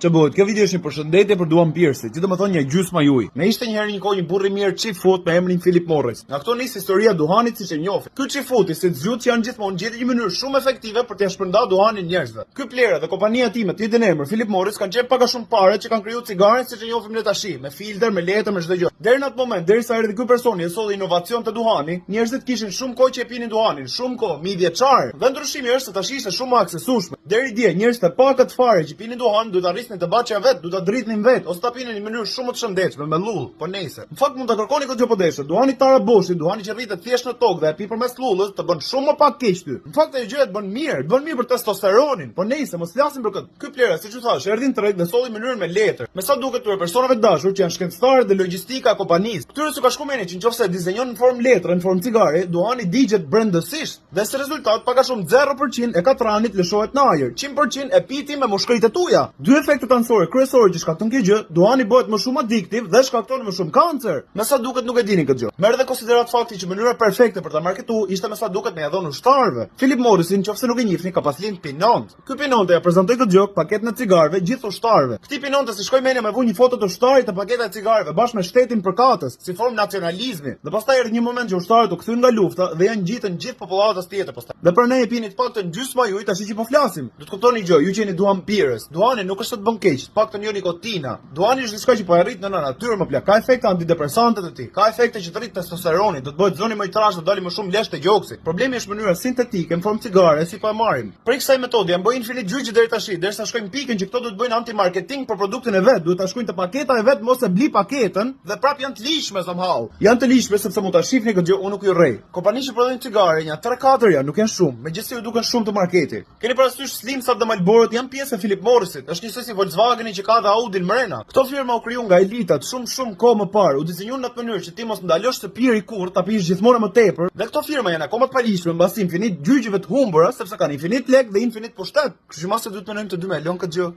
Që bëhet, kjo video është një përshëndetje për duhanpirësit, që do të thonë një gjysma juaj. Ne ishte një herë një kohë një burr i mirë çifut me emrin Philip Morris. Nga këto nis historia e duhanit siç e njohim. Ky çifuti, si të zgjut që janë gjithmonë, gjeti një mënyrë shumë efektive për t'ia shpërndarë duhanin njerëzve. Ky plera dhe kompania e tij me të njëjtin emër, Philip Morris, kanë qenë pak a shumë parë që kanë krijuar cigaren siç e njohim ne tash, me filtr, me letër, me çdo gjë. Deri në atë moment, derisa erdhi ky person e solli inovacion te duhani, njerëzit kishin shumë kohë që e pinin duhanin, shumë kohë, mijëvjeçar. Dhe ndryshimi është se tash ishte shumë më aksesueshme. Deri dje, njerëzit e pakët fare që pinin duhan duhet ta rrisnin te bahçja vet, duhet ta dridhnin vet ose ta pinin në mënyrë shumë më të shëndetshme me llullë, po nejse. Në fakt mund ta kërkoni këtë gjë po deshe. Duhani taraboshi, duhani që rritet thjesht në tokë dhe e pi përmes llullës, të bën shumë më pak keq ty. Në fakt ajo gjë të bën mirë, të bën mirë për testosteronin. Po nejse, mos flasim për këtë. Ky plera, siç u thash, erdhi në treg dhe solli mënyrën me letër. Me sa duket këtyre personave të dashur që janë shkencëtarët dhe logjistika e kompanisë. Këtyre s'u ka shku mendja që nëse e dizenjon në formë letre, në formë cigare, duhani digjet brendësisht. Dhe si rezultat, pak a shumë 0% e katranit lëshohet në ajër, 100% e pi ti me mushkëritë e tuaja. Dy efektet anësore kryesore që shkakton kjo gjë, duhani bëhet më shumë adiktiv dhe shkakton më shumë kancer. Me sa duket nuk e dini këtë gjë. Merr dhe konsiderat fakti që mënyra perfekte për ta marketuar ishte me sa duket me ja dhënë ushtarëve. Philip Morrisin, nëse nuk e njihni, ka pas lind Pinont. Ky Pinonte ja prezantoi këtë gjë paketën e cigareve gjithë ushtarëve. Këtij Pinonte s'i shkoi mendja me vu një foto të ushtarit te paketa e cigareve bashkë me shtetin përkatës, si formë nacionalizmi. Dhe pastaj erdhi një moment që ushtarët u kthyen nga lufta dhe janë ngjitën gjithë popullatës tjetër pastaj. Dhe prandaj e pini të paktën gjysma juaj tash që po flasim. Do të kuptoni një gjë, ju që jeni duhanpirës. Duhani nuk është se të bën keq, të paktën jo nikotina. Duhani është diçka që po e rrit në natyrë më plak. Ka efekte antidepresante të ti. Ka efekte që të rrit testosteronin, do të bëhet zëni më i trashë, do dali më shumë lesh te gjoksi. Problemi është mënyra sintetike në formë cigare si po e marrim. Prej kësaj metode janë bërë infinit gjyqe deri tash, derisa shkojmë pikën që këto duhet të bëjnë anti-marketing për produktin e vet, duhet ta shkruajnë te paketa e vet, mos e bli paketën dhe prap janë të ligjshme somehow. Janë të ligjshme sepse mund ta shihni këtë gjë, unë nuk ju rrej. Kompani që prodhojnë cigare, nja 3-4 janë, nuk janë shumë, megjithëse ju duken shumë të marketi. Keni parasysh Slimsat dhe Marlborot janë pjesë e Philip Morrisit, është njësoj si Volkswageni që ka dhe Audin mrena. Këto firma u krijuan nga elitat shumë shumë kohë më parë, u dizenjuan në atë mënyrë që ti mos ndalosh të piri kurrë, ta pish gjithmonë më tepër. Dhe këto firma janë akoma të paligjshme mbas infinit gjyqeve të humbura, sepse kanë infinit lek dhe infinit pushtet. Kështu që mase duhet të mendojmë të dy me lon këtë gjë.